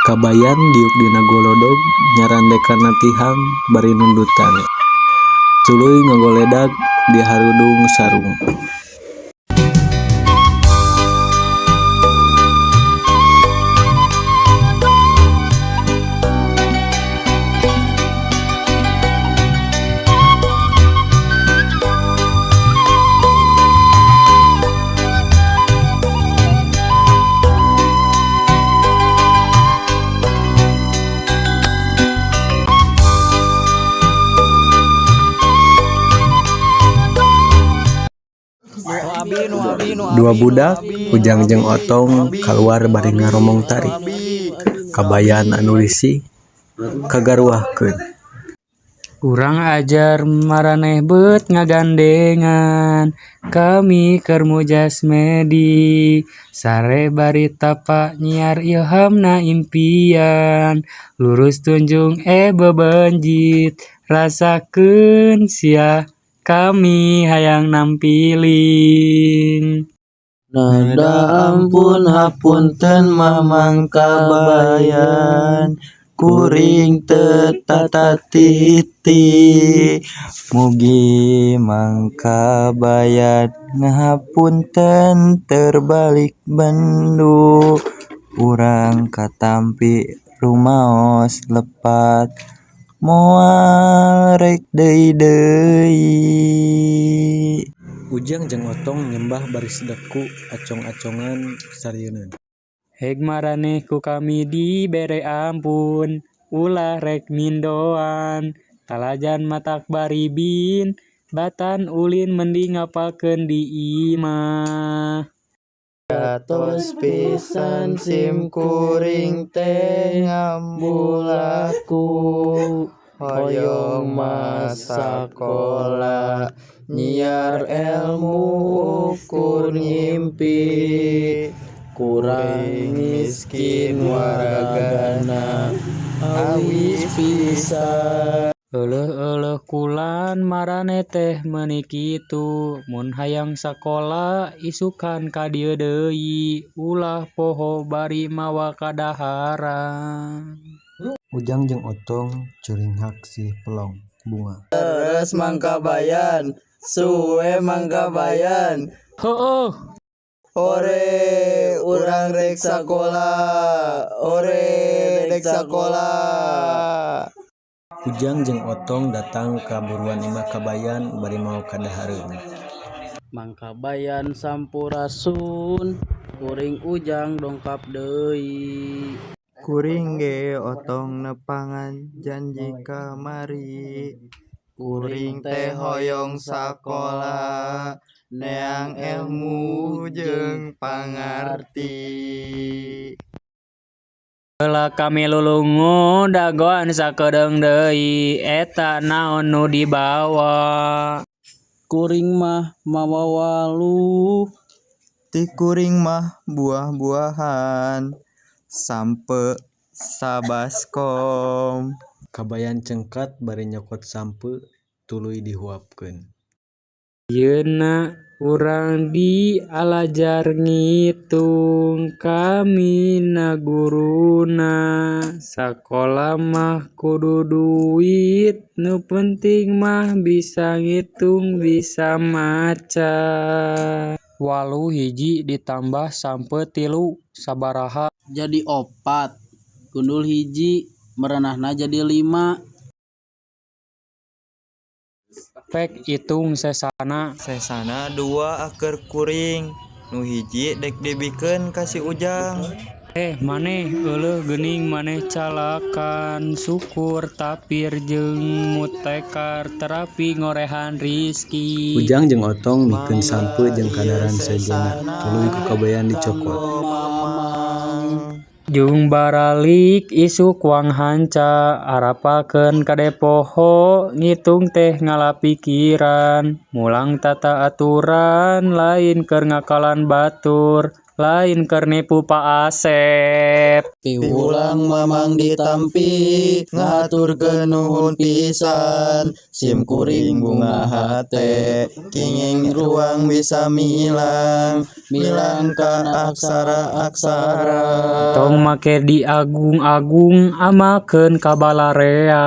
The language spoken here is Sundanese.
Kabayan diuk dina golodog nyarande kana tihang bari nundutan, tuluy ngagoledag di harudung sarung. Dua budak, Ujang jeung Otong kaluar bari ngaromong tarik. Kabayan anu risih kagaruahkeun. Urang ajar maraneh beut ngagandengan kami keur muja semedi sare bari tapa nyiar ilhamna impian lurus tunjung bebenjit rasakeun sia kami hayang nampiling. Nada ampun hapunten Mamang Kabayan kuring teu tatatiti mugi Mang Kabayan ngahapunten terbalik bendu urang katampi rumaos lepat moal rek deui-deui. Ujang jeung Otong nyembah bari sideku acong-acongan sarieun. Heg maraneh ku kami dibere ampun ulah rek mindoan talajan matak baribin batan ulin mending ngapalkeun di imah. Gatos pisan sim kuring teh ngambulaku hoyong masakola nyiar elmu ukur ngimpi kurang miskin wargana awis pisan. Euleuh-euleuh kulan maraneh teh meuni kitu mun hayang sakola isukan ka dieu deui ulah poho bari mawa kadaharan. Ujang jeung Otong curinghak silih pelong bungah. Leres Mang Kabayan suwe Mang Kabayan. Heueuh. Hore urang rek sakola hore rek sakola. Ujang jeung Otong datang ka buruan imah Kabayan bari mawa kadahareun. Mang Kabayan sampurasun kuring Ujang dongkap deui. Kuring ge Otong nepangan janji kamari kuring teh hoyong sakola neang elmu jeung pangarti. Heula kami lulungu dagoan sakedeung deui eta naon nu dibawa. Kuring mah mawa waluh. Ti kuring mah buah-buahan sampeu sabaskom. Kabayan cengkat bari nyokot sampeu tuluy dihuapkeun. Ayeuna urang dialajar ngitung kami na guruna sakola mah kudu duit nu penting mah bisa ngitung bisa maca. Waluh hiji ditambah sampeu tilu sabaraha. Jadi opat gundul hiji merenahna jadi lima. Pek itung sesana. Sesana dua aker kuring nu hiji dek dibikeun ka si Ujang. Eh maneh euleuh geuning maneh calakan syukur tapir jeung mutekar terapi ngorehan rizki. Ujang jeung Otong mikeun sampeu jeung kadaharan sejenna tuluy ku Kabayan dicokot. Jung baralik isuk wanghanca arapalkeun kade poho ngitung teh ngala pikiran mulang tata aturan lain keur ngakalan batur Lain keur nipu Pak Asep. Piwulang Mamang ditampi, ngahaturkeun nuhun pisan. Sim kuring bungah hate, kenging ruang bisa milang milang ka aksara-aksara. Tong make diagung-agung, amakeun ka balarea.